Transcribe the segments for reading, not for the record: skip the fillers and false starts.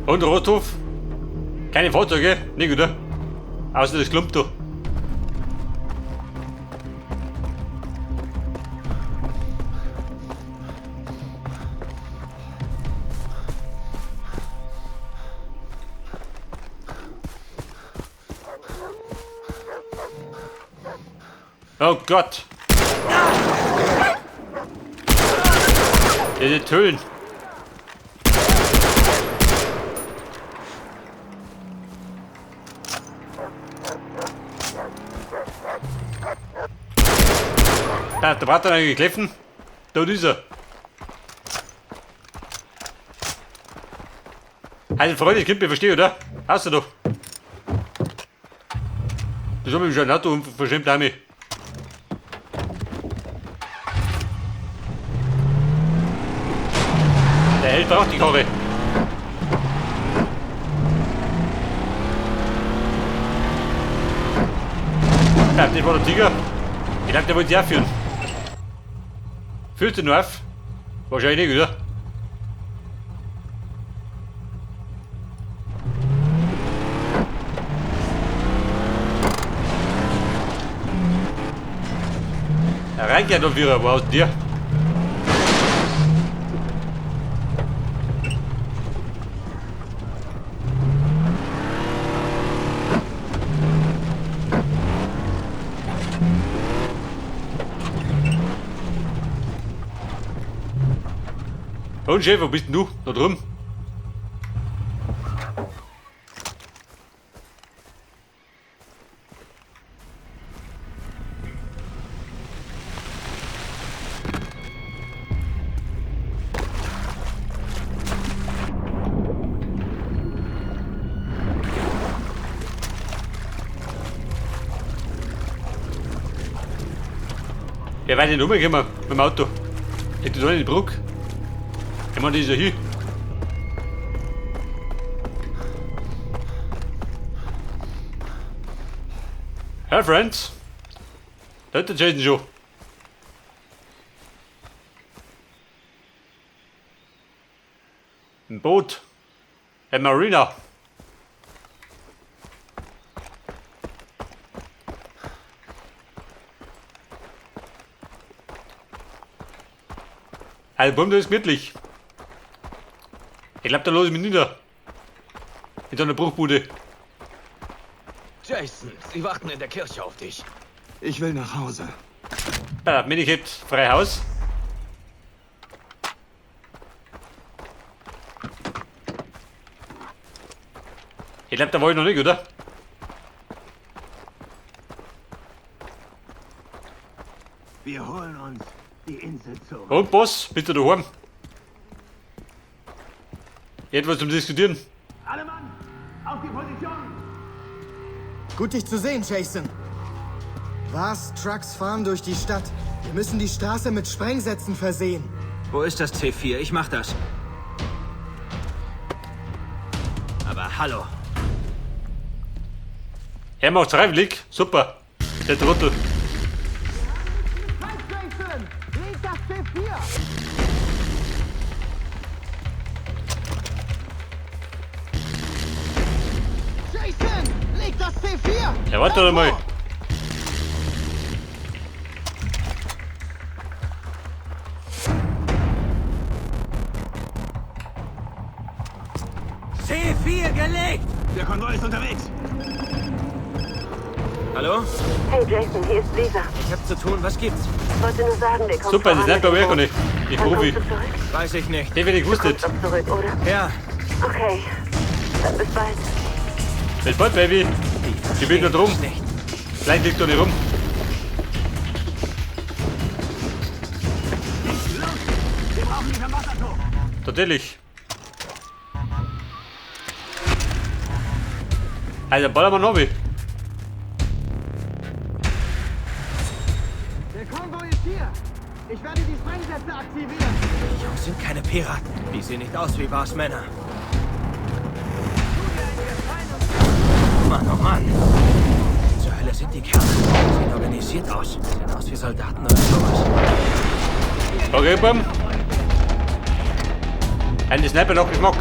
Und Rothof? Keine Fahrzeuge? Nicht, oder? Außer das Klump da. Oh Gott! Diese Tönen! Da, der Brat hat eigentlich gekläffen. Da ist er. Also Freunde, ich könnte mich verstehen, oder? Hast du doch. Das haben wir schon ein Auto und verschämt auch mich. Der Held braucht die Karre. Ja, das war der Tiger. Ich glaube, der wollte sich auch führen. Führt du noch auf? Wahrscheinlich nicht, oder? Reingeht und wieder, wo aus dir? Und Chef, wo bist denn du? Da drüben? Ja, weit nicht rumgekommen mit dem Auto. Liegt das in die Brücke? Ich meine, die ist ja hier. Hey Friends! Da ist der Jason schon. Ein Boot. Ein Marina. Also, Bumm, das ist gemütlich. Ich glaube, da los ich mich nieder. In so einer Bruchbude. Jason, sie warten in der Kirche auf dich. Ich will nach Hause. Ja, Minikit, frei Haus. Ich glaube, da war ich noch nicht, oder? Wir holen uns die Insel zurück. Und Boss, bist du daheim? Etwas zum Diskutieren. Alle Mann, auf die Position! Gut, dich zu sehen, Jason. Was? Trucks fahren durch die Stadt. Wir müssen die Straße mit Sprengsätzen versehen. Wo ist das C4? Ich mach das. Aber hallo. Er macht's freiwillig. Super. Der Trottel. Halt, Jason! Leg das C4! Jason! Leg das C4! Ja, warte doch mal. C4 gelegt! Der Konvoi ist unterwegs. Hallo? Hey Jason, hier ist Lisa. Ich hab zu tun. Was gibt's? Ich wollte nur sagen, wir kommen Super, das voran nennt man mit dem auch nicht. Boot. Ich Wann Profi. kommst du zurück? Weiß ich nicht. Den, wenn ich Du gewusst kommst hätte. doch zurück, oder? Ja. Okay. Dann bis bald. Bis bald, Baby. Ich bin da drum. Nicht. Vielleicht liegt da nicht rum. Wir brauchen dich am Wasserturm. Natürlich. Also, ballern wir noch wie. Der Konvoi ist hier! Ich werde die Sprengsätze aktivieren! Die Jungs sind keine Piraten. Die sehen nicht aus wie Bars Männer. Mann, oh Mann. Zur Hölle sind die Kerle. Sehen organisiert aus. Sehen aus wie Soldaten oder sowas. Okay, Bum. Eine Sniper noch Geschmack.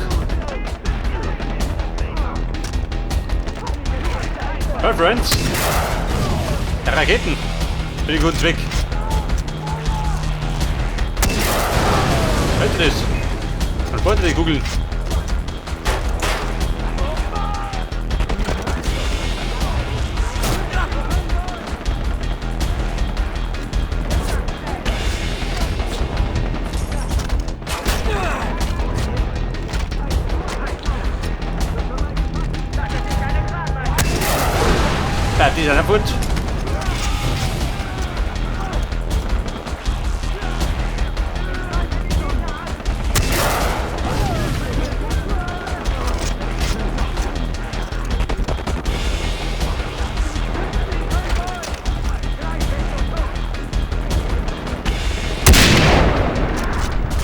Hi, Friends. Raketen. Für den guten Zweck. Hört ihr das? Man wollte die Kugeln. Ja, die sind fort.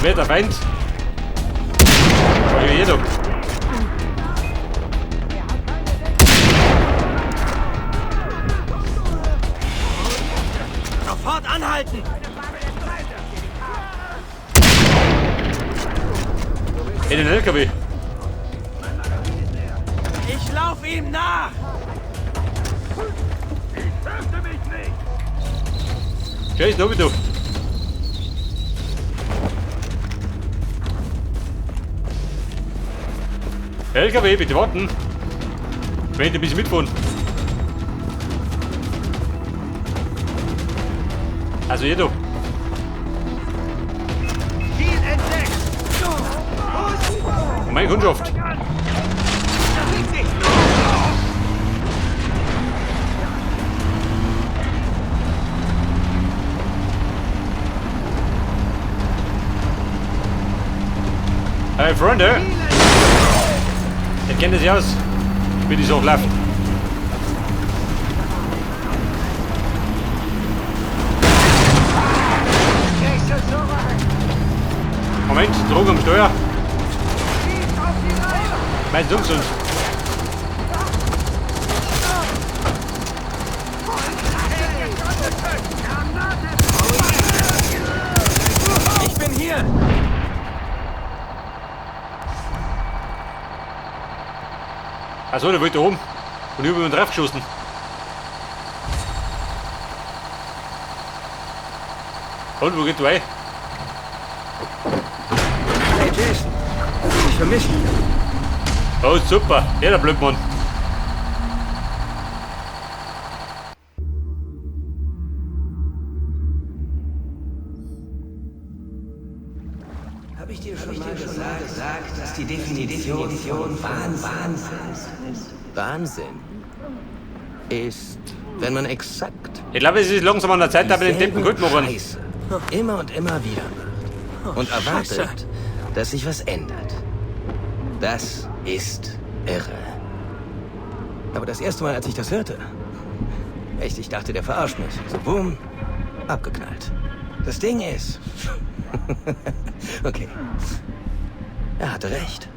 Wer der Feind? Oh, hier doch. Sofort anhalten! In den LKW. Ich lauf ihm nach! Ich fürchte mich nicht! Jason, hab ich doch. LKW, bitte warten. Ich möchte ein bisschen mitfahren. Also hier doch. Ziel entdeckt! Meine Kundschaft. Hey Freunde! Ich kenne sich aus, wie die so läuft. Moment, Drogen am Steuer. Mein Jungs und. Ich bin hier! Achso, der wollte oben. Und ich hab ihn drauf geschossen. Und wo geht du rein? Hey Jason, ich vermisse dich. Oh, super. Ja, der Blödmann. Habe ich dir schon mal gesagt, dass die Definition von Wahnsinn ist, wenn man exakt Ich glaube, es ist langsam an der Zeit, dass wir den Deppen gut machen. Scheiße immer und immer wieder macht und erwartet, dass sich was ändert. Das ist irre. Aber das erste Mal, als ich das hörte, echt, ich dachte, der verarscht mich. So, boom, abgeknallt. Das Ding ist... okay. Er hatte recht.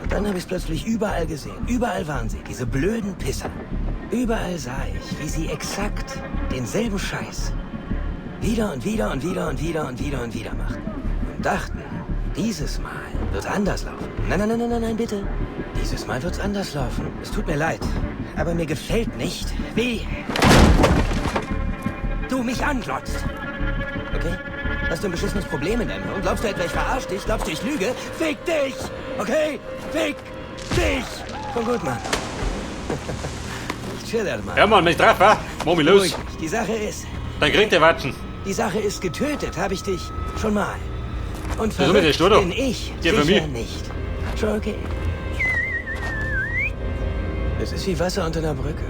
Und dann habe ich es plötzlich überall gesehen. Überall waren sie, diese blöden Pisser. Überall sah ich, wie sie exakt denselben Scheiß wieder und wieder und wieder und wieder und wieder und wieder machten. Und dachten, dieses Mal wird's anders laufen. Nein, nein, nein, nein, nein, nein, bitte. Dieses Mal wird's anders laufen. Es tut mir leid, aber mir gefällt nicht, wie du mich anglotzt. Okay? Hast du ein beschissenes Problem in deinem Hirn? Glaubst du etwa, ich verarsch dich? Glaubst du, ich lüge? Fick dich! Okay? Fick dich! Schon gut, Mann. Ich chill erstmal. Ja, Mann, wenn ich treffe, wa? Mach mich los. Beruhig dich. Die Sache ist, Dann kriegt der Watschen. die Sache ist, getötet habe ich dich schon mal. Und Ja, so mit der verrückt Stur bin ich Ja, für sicher mich. nicht. Schon okay. Es ist wie Wasser unter einer Brücke.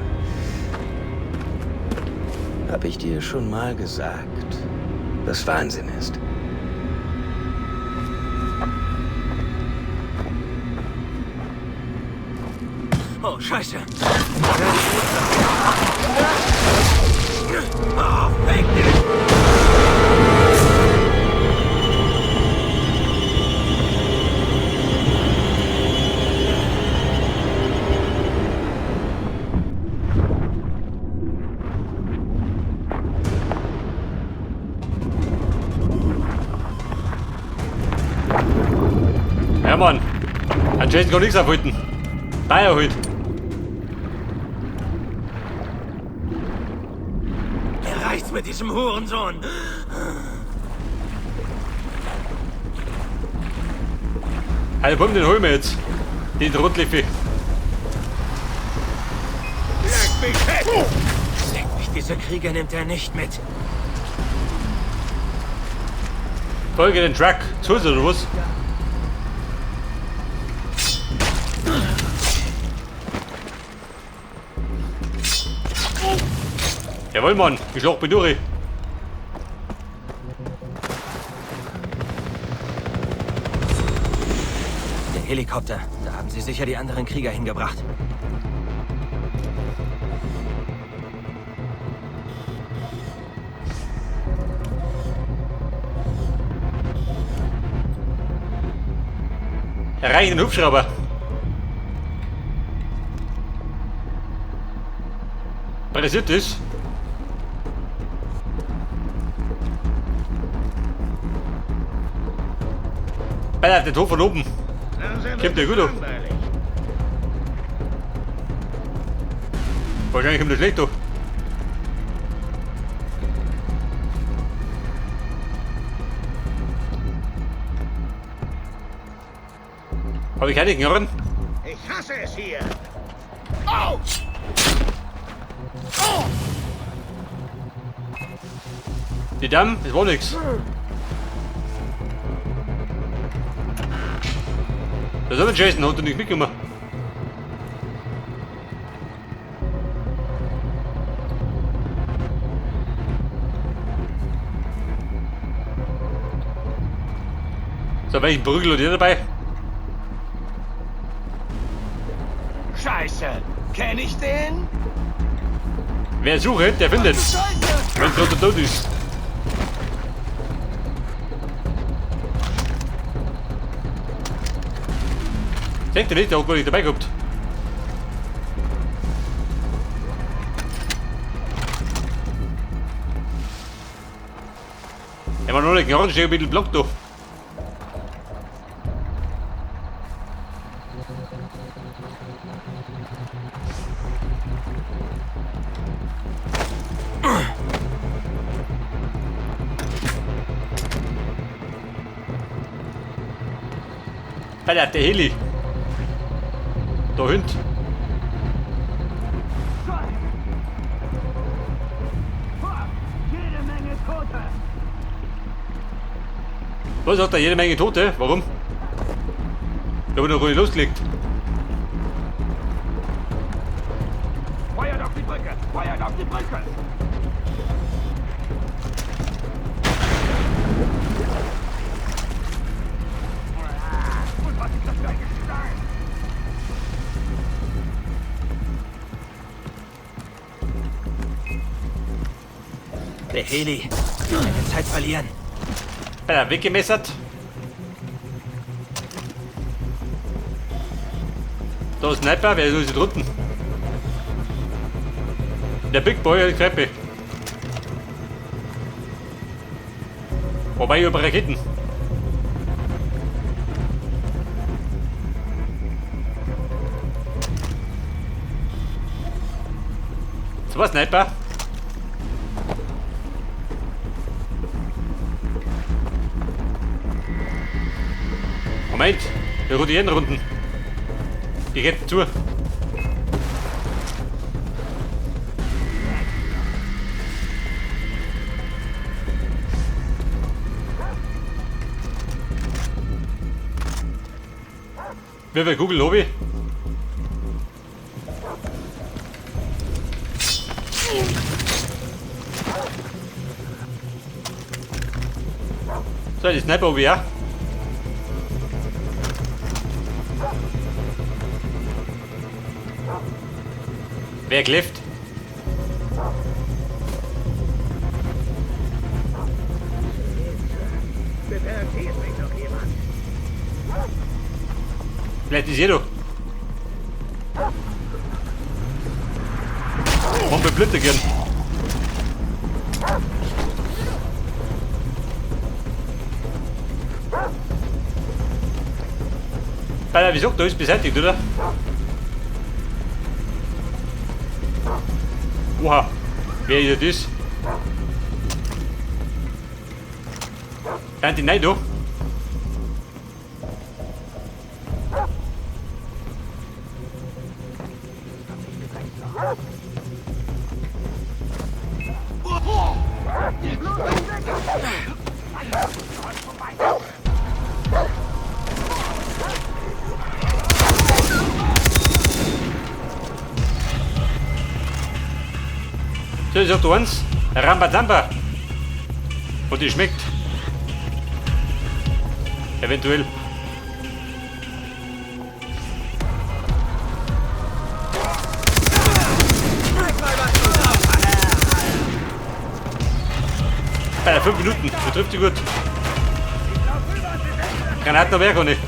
Hab ich dir schon mal gesagt, was Wahnsinn ist? Oh, Scheiße. Oh, fick dich! Ja, Mann. An Jason kann nichts abhalten. Bayer halt. Nichts mit diesem Hurensohn. Alter, bumm, den holen wir jetzt. Den Rotliffy. Leck mich fett! Leck mich, diese Krieger nimmt er nicht mit. Folge den Truck. Zu oder was? Jawohl, Mann. Ich schlag bin durch. Der Helikopter. Da haben sie sicher die anderen Krieger hingebracht. Erreichen den Hubschrauber. Passiert ist. Alter, den Hof von oben. Kommt der gut auf. Wahrscheinlich kommt der schlecht auf. Habe ich keine Knarren? Ich hasse es hier. Au! Oh! Die Damm, das war nix. Das ist aber Jason, hat er nicht mitgenommen. So, welchen Prügel hat ihr dabei? Scheiße! Kenn ich den? Wer sucht, der findet. Wenn es tot ist. Denkt ihr nicht, der hat gar nicht dabei gehabt. Er war nur nicht Knarren, steht ein bisschen Block da. Alter, der Heli. Da hinten. Jede Menge Tote! Was hat da jede Menge Tote? Warum? Da wird noch gar nicht losgelegt. Feuert auf die Brücke! Feuert auf die Brücke! Und was ist das für ein Gestank? Der Heli. Keine Zeit verlieren. Alter, weggemessert. Da ist Sniper, wer ist da drunten? Der Big Boy hat die Treppe. Wobei über Raketen. So was, Sniper. Moment, wir rotieren Runden. Die geht zu. Wer will Google Lobby? So, die Sniper oben, ja? Wer klifft? Vielleicht ist jeder. Bombe Blitze gern. Alter, wieso? Da ist beseitigt, oder? Oha, wer ist das? Sind die nicht da? So, ich sag du eins, Rambazamba. Und die schmeckt. Eventuell. Bei 5 Minuten, das trifft sich gut. Granaten habe ich auch nicht.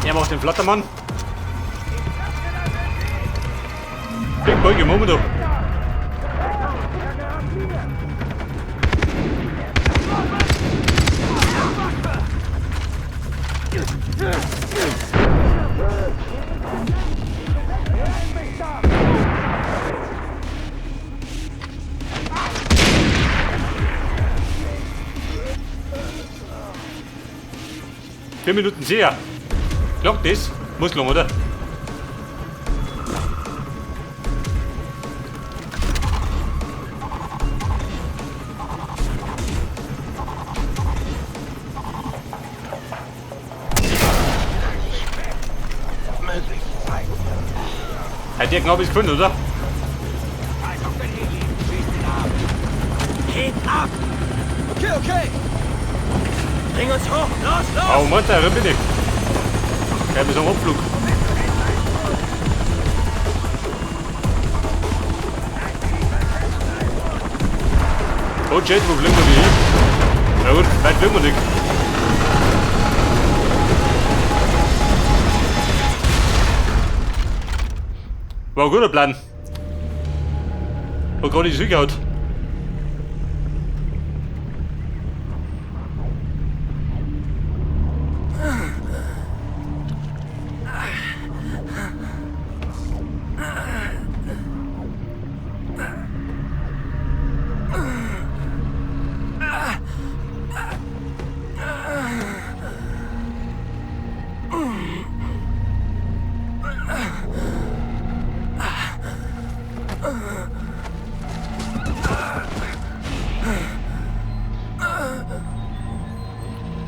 Er macht den Flattermann. Big Boy, geh da. 4 Minuten sehr. Klappt das? Muss lang, oder? Hat der Knabe gefunden, oder? Geht ab! Okay, okay! Bring uns hoch! Los, los! Oh Mann, da bin ich. Gleich bis am Abflug. Oh shit, wo fliegen wir die hin? Na gut, weit fliegen wir nicht. War ein guter Plan. Hat gerade nicht hingehauen.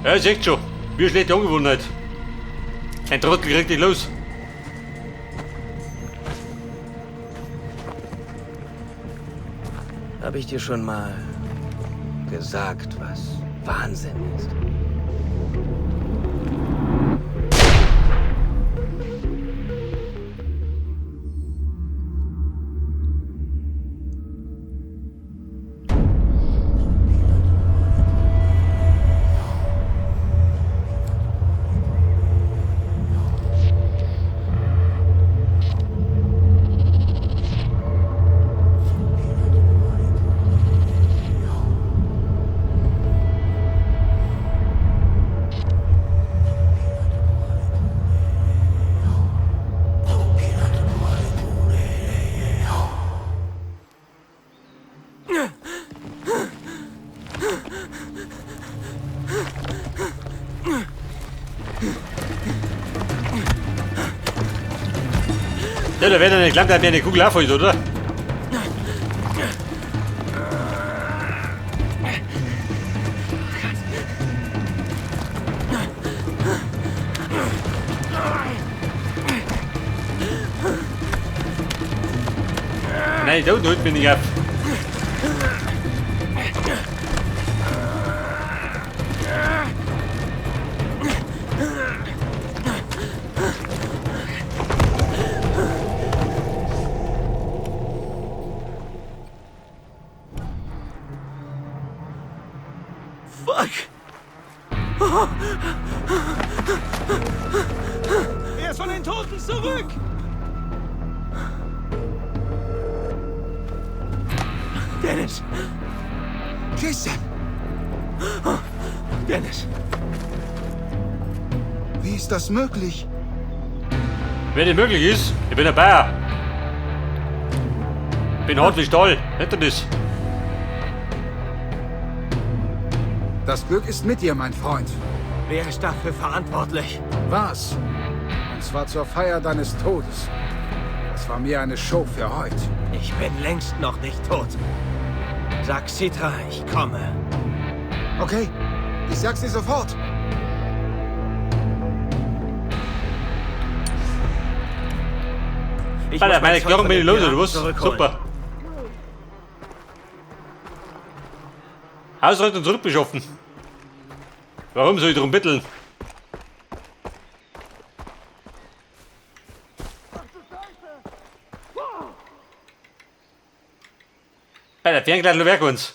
Ja, ich seht schon. Wie schlechte Angewohnheit. Ein Trottel kriegt dich los. Hab ich dir schon mal gesagt, was Wahnsinn ist? Ja, da wird er nicht glauben, der hat mir eine Kugel aufholt, oder? Nein, da unten holt mich nicht ab. Fuck! Er ist von den Toten zurück! Dennis! Jason! Dennis! Wie ist das möglich? Wenn das möglich ist, ich bin ein Bayer. Bin hart wie Stahl. Nicht das. Das Glück ist mit dir, mein Freund. Wer ist dafür verantwortlich? Was? Und zwar zur Feier deines Todes. Das war mir eine Show für heute. Ich bin längst noch nicht tot. Sag Citra, ich komme. Okay, ich sag's dir sofort. Ich Alter, muss mein meine Zeug Knochen von bin ich den los, oder Piraten was? zurückholen. Super. Hausrat zurückbeschaffen. Warum soll ich darum betteln? Bei der Ferngleiter werk uns.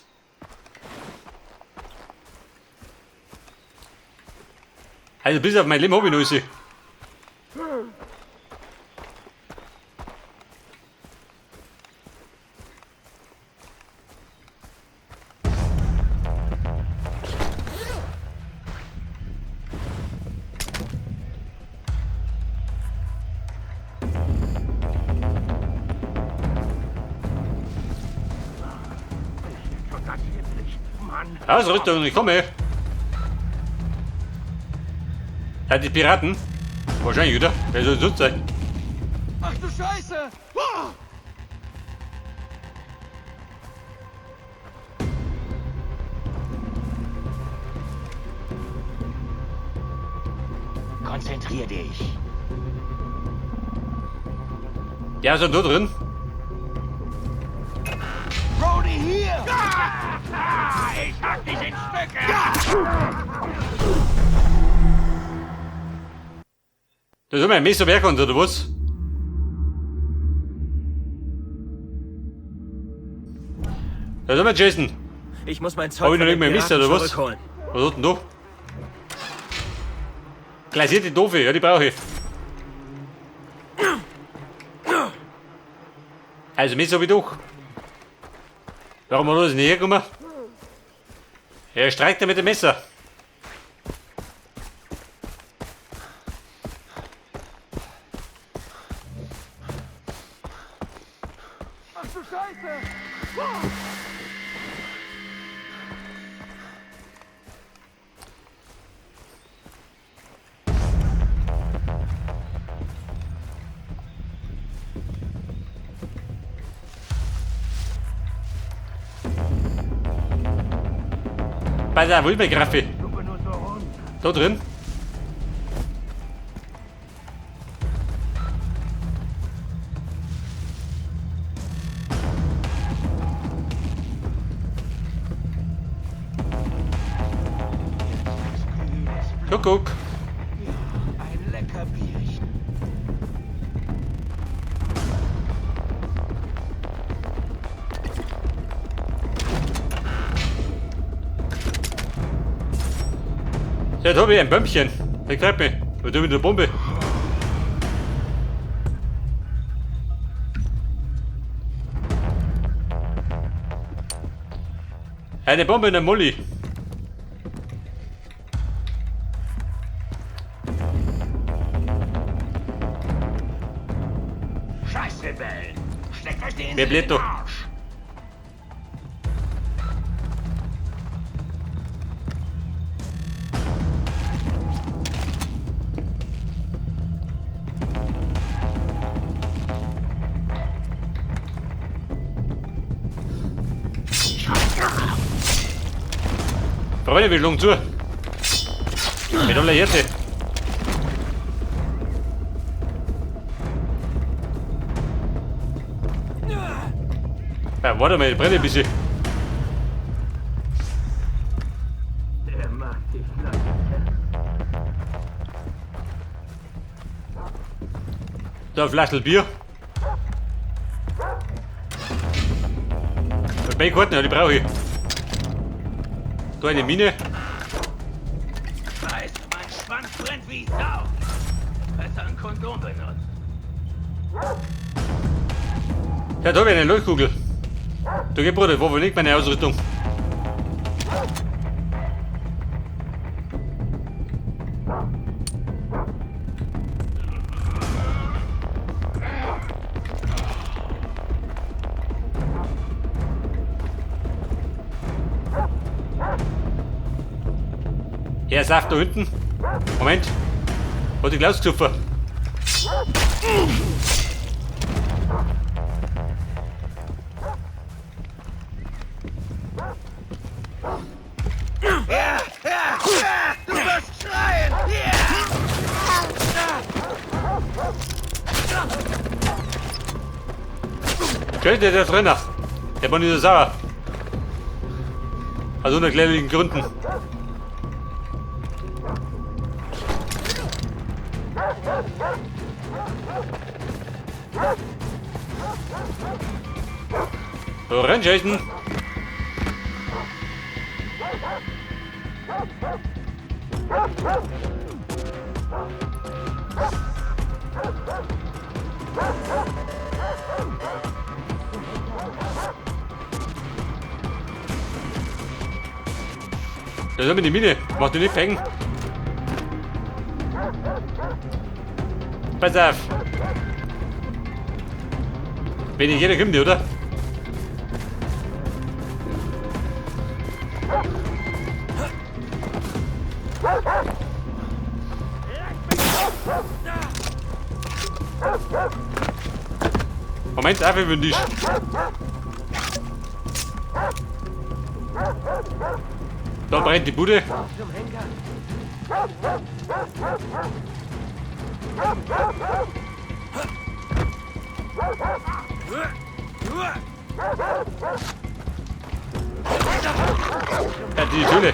Also bis auf mein Leben hab ich noch sie. Ausrüstung, ich komme. Ja, die Piraten? Wahrscheinlich, oder? Wer soll sonst sein? Ach du Scheiße! Konzentrier dich. Ja, sind da drin. Brody, hier! Ich hack dich in Stücke! Da soll mein Messer werken, oder was? Da sind wir, Jason. Ich muss mein Zeug Hab ich noch von nicht den mehr Messer, Piraten oder was? zurückholen. Was hat denn da? Glasierte Doofe, ja, die brauche ich. Also, Messer hab ich doch. Warum hat er das nicht hergekommen? Er streikt ja mit dem Messer. Ach du Scheiße! Bei der, wo ist mein Graffe? Da drin? Kuckuck. Ein lecker Bierchen. Ja, da hab ich ein Bömmchen. Der greift mich. Und du mit der Bombe. Eine Bombe in der Molly. Scheiße, Bell! Steckt euch den Wer bläht doch? Arsch! Freunde, wir schlagen zu. Mit aller Härte. Ja, warte mal, ich brenne ein bisschen. Der macht dich gleich. Da, ein Flaschel Bier. Und Karten, ja, die brauche ich. Da eine Mine. Scheiße, mein Schwanz brennt wie Sau. Besser ein Kondom benutzt. Ja, da habe ich eine Leuchtkugel. Du geh, Bruder, wo nicht meine Ausrüstung. Er ist da hinten. Moment. Hat die Klaus gesoffen. Du wirst schreien! Schön, der drin. Der war nicht so sauer. Aus unerklärlichen Gründen. So, renn, Jason. Da ist die Mine. Mach dich nicht hängen. Pass auf. Wenn nicht jeder kommt, oder? Moment, einfach über den Tisch. Da brennt die Bude. Ja, die Töne.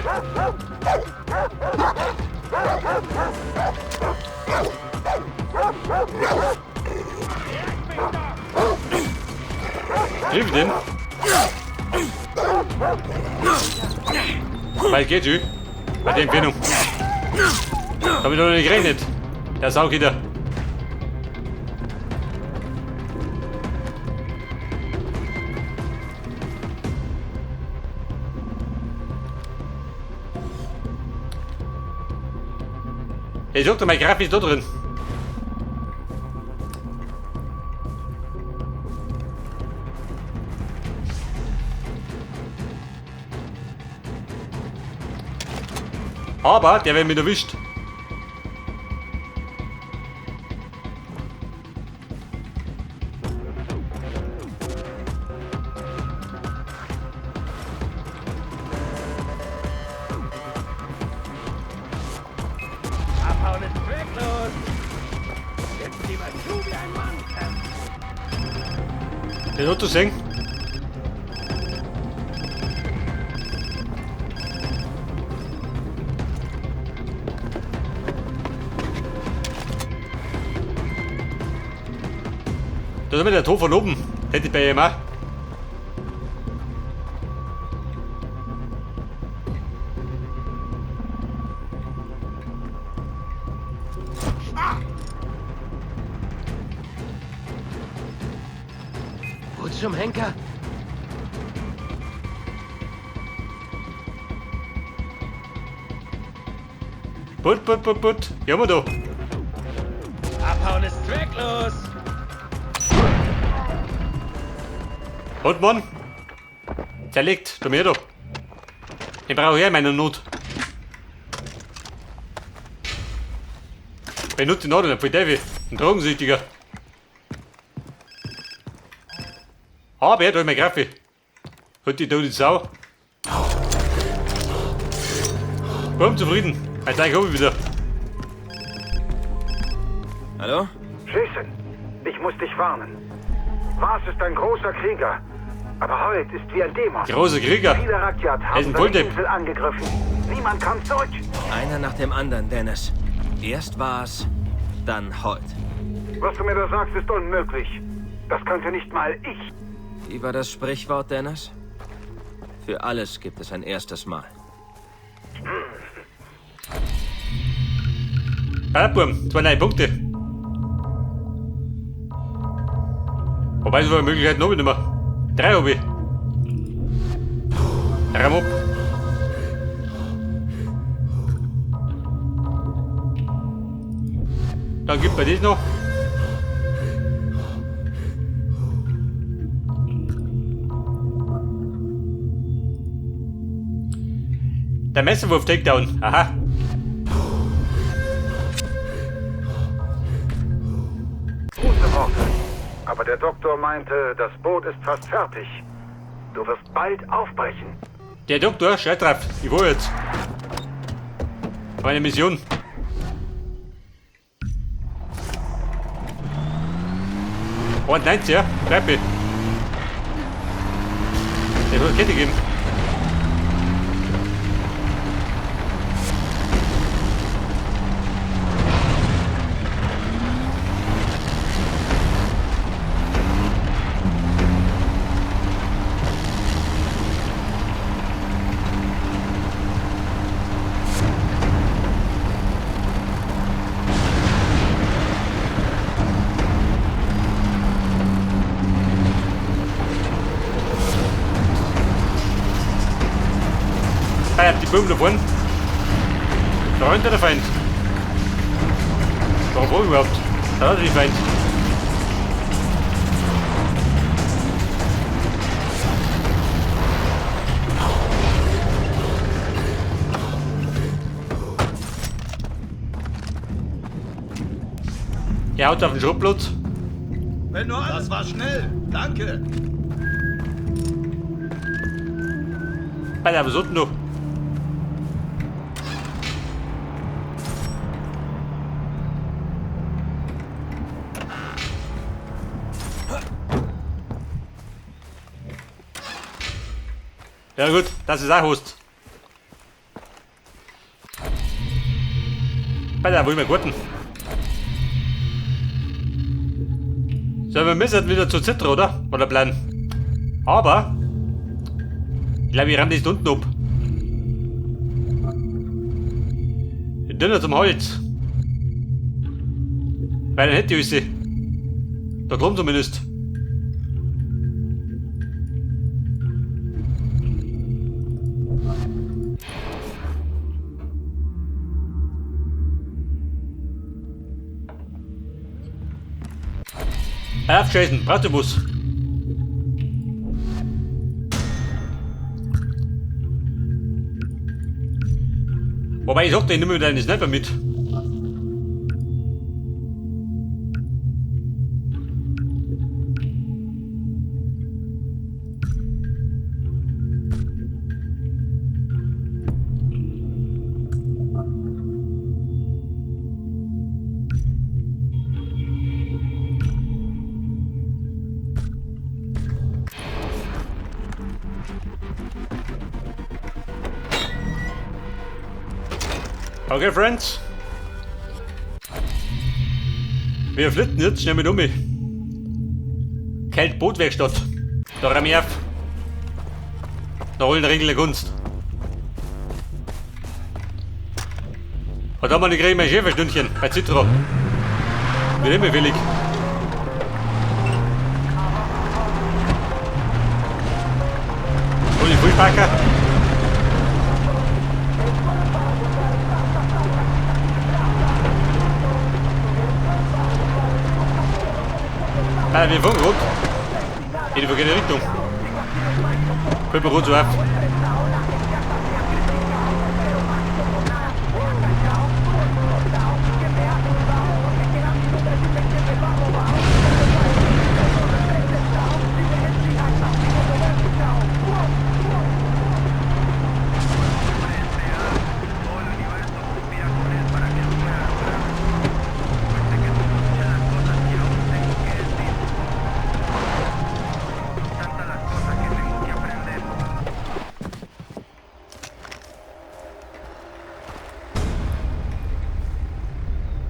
Hilf denn? Weil geht schon. Bei der Empfehlung. Damit hat er nicht gerechnet. Der Saugitter. Hey, sag doch, mein Graf ist da drin. Aber der wird mich erwischt. Abhauen ist zwecklos! Jetzt lieber zu wie ein Mann! Der hat zu sehen. Da ist immer der Tor von oben. Hätte ich bei ihm auch. Wo zum Henker? Put, put, put, put. Ja, mal da. Abhauen ist zwecklos! Und Mann. Zerlegt. Du mir da. Ich brauche ja meine Not. Benutze die Nadel, voll Teufel. Ein Drogensüchtiger. Aber da ist mein Kaffee. Hat die tote Sau. Warum zufrieden? Jetzt hab ich wieder. Hallo? Jason, ich muss dich warnen. Vars ist ein großer Krieger, aber Hoyt ist wie ein Dämon. Großer Krieger. Viele Rakyat Er ist haben ein seine Volldepp. Insel angegriffen. Niemand kam zurück. Einer nach dem anderen, Dennis. Erst war's, dann Holt. Was du mir da sagst, ist unmöglich. Das könnte nicht mal ich. Wie war das Sprichwort, Dennis? Für alles gibt es ein erstes Mal. Ah, Burm, 2 neue Punkte. Wobei, so viele Möglichkeiten habe ich nicht mehr. 3 habe ich. Ram ab. Dann gibt mir das noch. Der Messerwurf Takedown. Aha. Aber der Doktor meinte, das Boot ist fast fertig. Du wirst bald aufbrechen. Der Doktor, scheiß drauf. Ich will jetzt. Meine Mission. Und 90, ja? Bleib ich. Der wird Kette geben. Die Böhm da vorne. Freund oder Feind? Warum überhaupt? Da ist der Feind. Er haut auf den Schrottplatz. Wenn nur alles war schnell. Danke. Alter, was ist denn noch? Ja gut, das ist auch Host. Alter, wo ich mir Gurten. So, wir müssen wieder zu Citra, oder? Oder bleiben. Aber ich glaube, ich ramm das unten ab. Dünner zum Holz. Weil dann hätte ich sie. Da drum zumindest. Auf, Jason, brauchst du Bus? Wobei ich sag dir, nimm mir deine Sniper mit. Okay, Friends. Wir flitten jetzt schnell mit um. Kalt Bootwerkstatt. Da räum ich auf. Da holen Regel der Kunst. Und da mal kriege ich mein Schäferstündchen bei Citra. Wird immer willig. Hol ich Frühpacker. Wir fahren rund. In die verkehrte Richtung. Fällt mir rund so auf.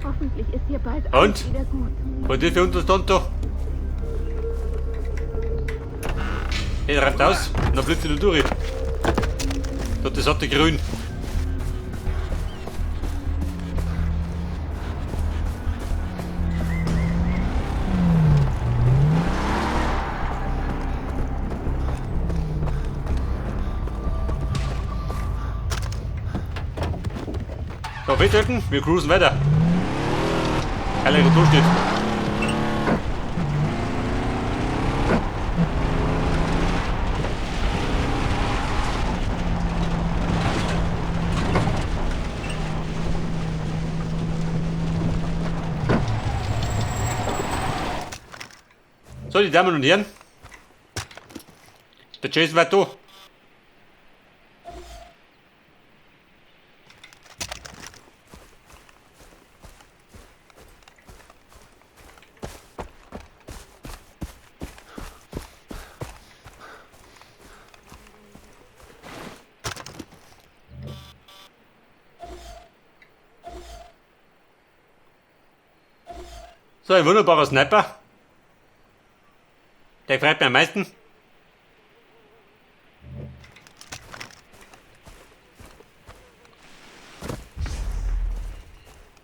Hoffentlich ist hier bald Und? alles wieder gut. Was ist für uns das Tonto? Der reibt aus und dann blitzt er durch. Dort ist satte grün. So, festhalten, wir cruisen weiter. Geiler Durchschnitt. So, die Damen und Herren. Der Jason war da. So, ein wunderbarer Sniper. Der gefällt mir am meisten.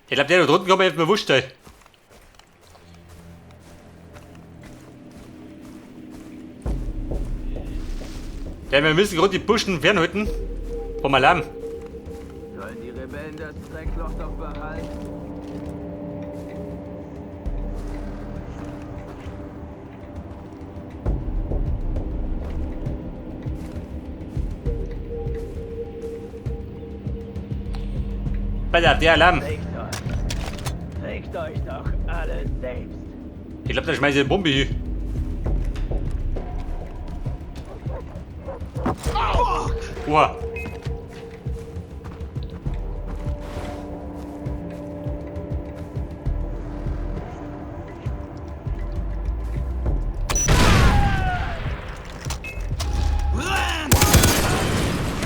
Ich glaube, der da drunten kann man jetzt mal wurscht sein. Ja, wir müssen gerade die Buschen fernhalten. Vom Alarm. Sollen die Rebellen das Dreckloch doch behalten? Pass auf, der Alarm. Regt euch doch alle selbst. Ich glaube, da schmeiße ich eine Bombe hin. Oha.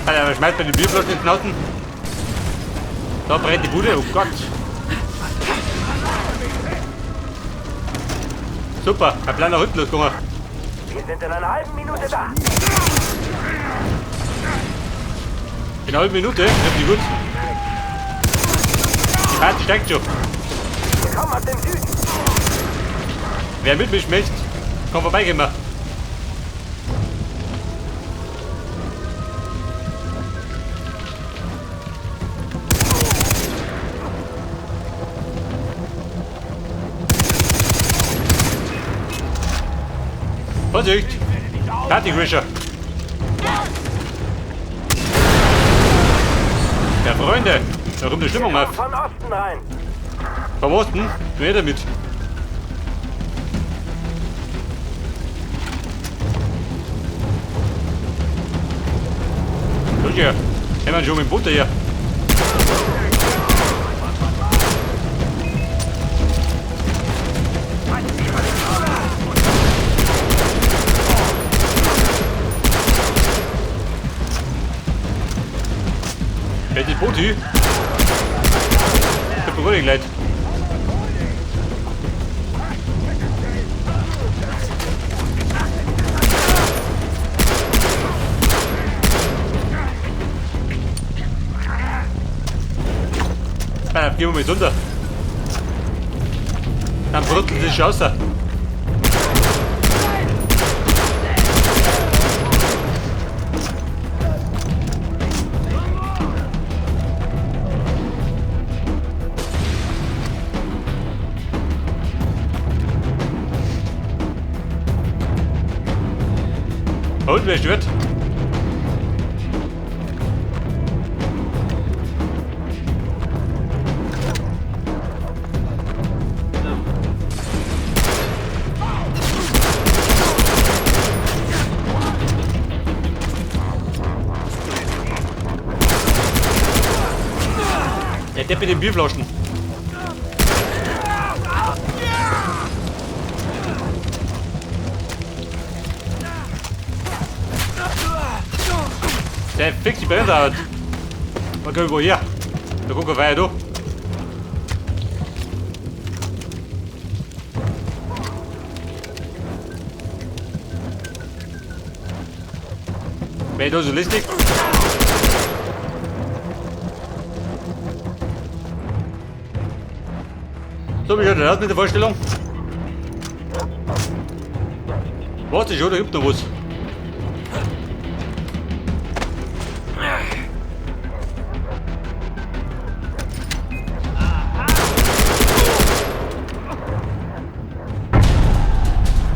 Alter, schmeißt mir die Bierflaschen in den Knoten. Da brennt die Bude, oh Gott. Super, ein kleiner Rücken losgegangen. Wir sind in einer halben Minute da. In einer halben Minute? Richtig gut. Die Party steigt schon. Wir kommen aus dem Süden. Wer mit mich möchte, kann vorbeikommen. Vorsicht! Party-Grischer! Ja, Freunde, da kommt die Stimmung auf. Von Osten rein. Vom Osten? Wer damit? So hier, haben wir schon mit dem Boot hier. Wer ist das Boot hier? Ich hab beruhigt, Leute. Ah, gehen wir mit runter. Dann brutzelt sich raus. Und wer stört? Der Depp mit den Bierflaschen. Der fix die Bremse hat. Okay, woher? Da gucken wir weiter. Wer da so listig? So, wie schaut das aus mit der Vorstellung? Warte schon, da gibt noch was.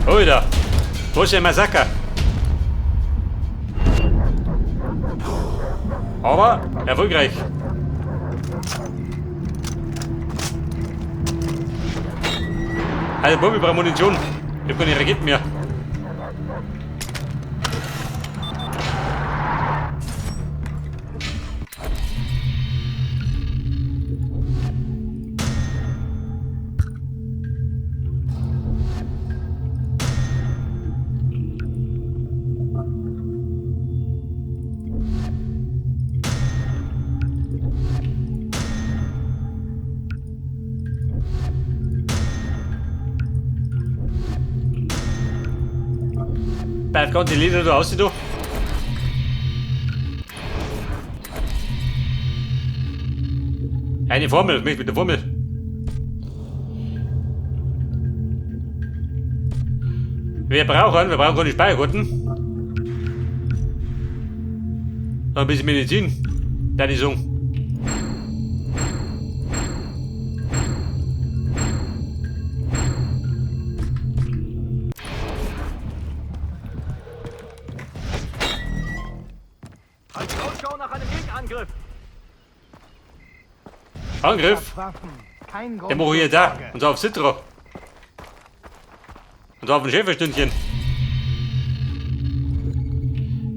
Alter, was ist ein Massaker? Aber erfolgreich. Also, Bombe braucht Munition. Ich hab keine Raketen mehr. Bleib ganz die Lieder da aussehen, du. Eine Formel, mich mit der Formel. Wir brauchen keine Speicherkarten. Noch ein bisschen Medizin. Deine Song. Angriff. Angriff? Der mache ich jetzt auch. Und zwar auf Citra. Und zwar auf ein Schäferstündchen.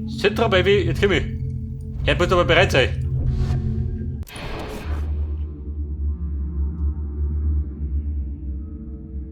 Citra, Baby, jetzt komm ich. Er muss aber bereit sein.